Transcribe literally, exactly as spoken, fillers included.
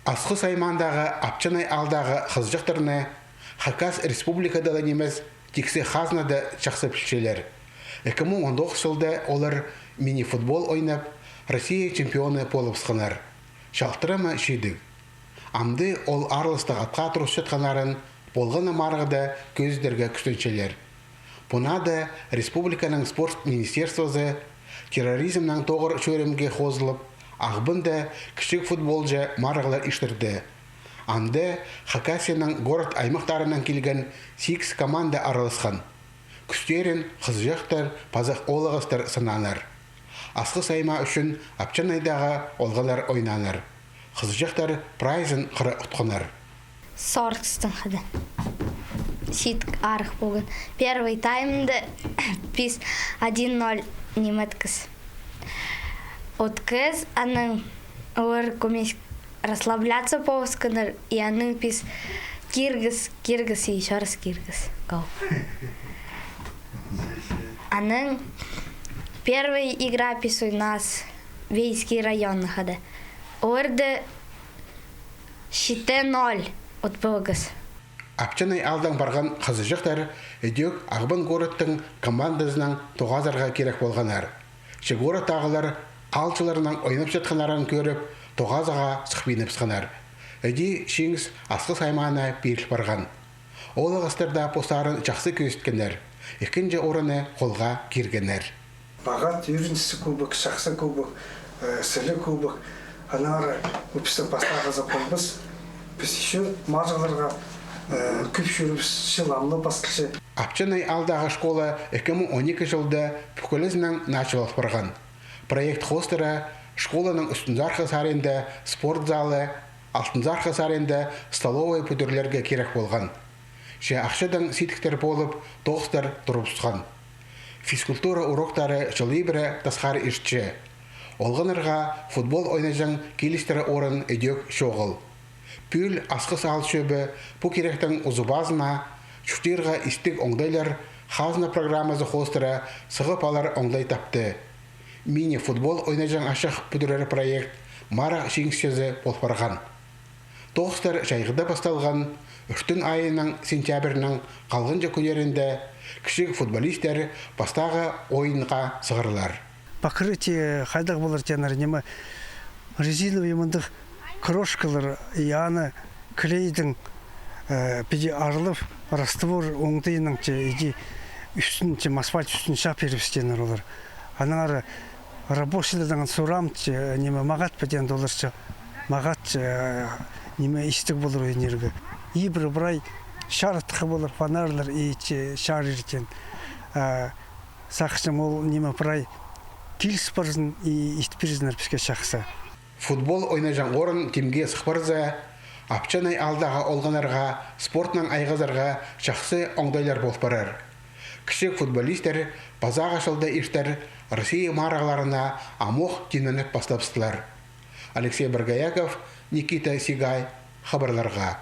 Асхыс аймаандағы Апчанай аалдағы хызыҷахтарны Хакас Республикада ла нимес, тиксі хазнада чахсы пілчелер. Ікі муң он тоғыс чылда олар мини-футбол ойнап, Россия чемпионы полыбысханнар. Чалтырама чидіг. Амды ол араластығ атха турысчатханнарын полған на марығда кӧзідерге кӱстенчелер. Пу наада республиканың спорт министерствозы терроризмнең тоғыр чӧрімге хозылып, Ағбанда кічіг футболҷа марығлар иртірді. Анда Хакасияның город-аймахтарынаң килген сигіс команда араласхан. Кӱстерін хызыҷахтар паза оолағастар сынааннар. Асхыс аймаа ӱчӱн Апчанайдағы олғаннар ойнааннар. Хызыҷахтар прайзын хыра утханнар. Сорғыстың хада. Сидік арых полған. Первый таймда піс один ноль ниме иткебіс. Уткабыс, анаң олар кӧмес расслабляться полыбысханнар, и анаң піс киргебіс, киргебіс и ещё раз киргебіс. Гол. Анаң первая игра піс ойнабыс Вейский районның хада. Оларны читі ноль утып алғабыс. Апчанай аалдаң парған хызыҷахтар ідӧк Ағбан городтың командазынаң тоғазарға кирек полғаннар. Че городтағылар аалҷыларның ойнапчатханнарын кӧріп, тоғазығға сыхпиныбысханнар. Іди чиңіс Асхыс аймаана пиріл парған. Оолағастар даа постарын чахсы кӧзіткеннер, ікінҷі орынны холға киргеннер. Мағат, ӱрінісчі кубок, чахсы кубок, э, сіліг кубок. Аннаңар пістің пастағызы полбас. Піс ещё марығларға, э, кӧп чӧрібіс, чыл амды пасталча. Апчанай аалдағы школа ікі муң он ікі чылда пӱкӱлезінең началал парған. Проект хоостыра школаның ӱстӱнзархы саринда спорт залы, алтынзархы саринда столовай пӱдірерге кирек полған. Че ахчадаң сидіктер полып, тоғыстар турыбысхан. Физкультура уроктары чыл ибіре тасхары иртче. Олғаннарға футбол ойнаҷаң килістіре орын ідӧк чоғыл. Пӱӱл Асхыс аал чӧбі пу киректің узубазына чуртирға истіг оңдайлар хазна программазы хоостыра сығып алар оңдай тапты. Мини-футбол ойнаҷаң ачых пӱдірер проект марығ чиңісчізі пол парған. Тоғыстар чайғыда пасталған. Ӱртӱн айының сентябрьнің халғанҷы кӱннерінде кічіг футболисттер пастағы ойынға сығарлар. Покрытие хайдағ полар тееннер, ниме, резиновый мындағ крошкалар, и аны клейдең, э, піди аралап, раствор оңдайнаң че, иди ӱстӱн че, асфальт ӱстӱн чаап пирібіс тееннер олар. Аннаңар рабочийлердең сурам че, ниме, мағат па тееннер олар че, мағат че, э, ниме, истіг полар ойнирға. Ибіре прай чарытхы полар, фонарьлар и че чарир теен. Э, сағынчам, ол ниме прай киліс парзын и ит пирзіннер піске чахсы. Футбол ойнаҷаң орын тимге сых парза, Апчанай аалдағы олғаннарға спортнаң айғазарға чахсы оңдайлар пол парар. Кічіг футболисттер пазағы чылда иртер Россия марығларына амох тимненіп пастабыстылар. Алексей Боргояков, Никита Сигай, хабарларға.